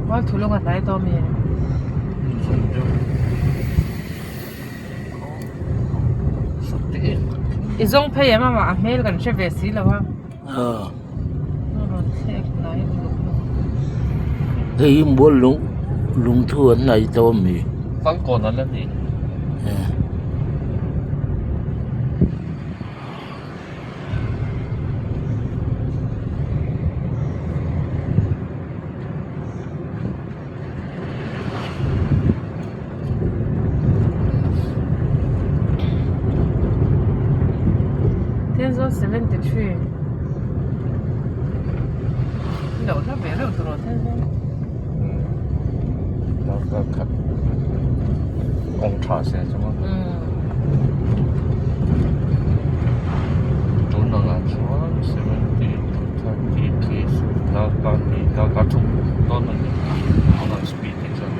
Mualthulung a hnai tawh ami? I zawng phei em amah a hmel kan hre ve si lo a. Hei hi mual lung lungthu an nei tawh ami? Falkawn an la ni. Thenzawl 73 Lo hla ve reuh tur aw Thenzawl. Darkar khat kawng tha se chu maw. Tun angah chuan 70 33 darkar hnih darkar thum dawn a ni tunah speed hi chuan.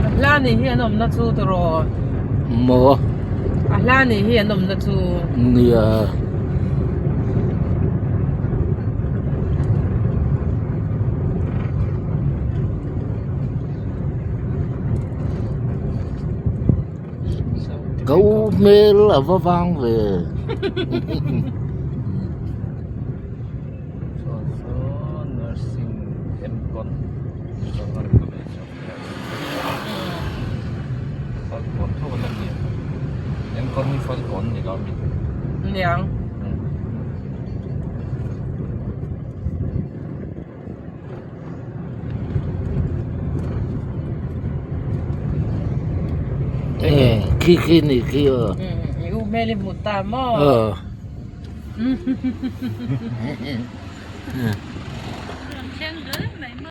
A hla nih hi an awmna chu tiraw? Maw? A hla nih hi an awmna chu. Nia. Ka u hmel a va vang ve. Niang. Khi khi ni khi aw. I u hmel i hmu ta maw? Aw.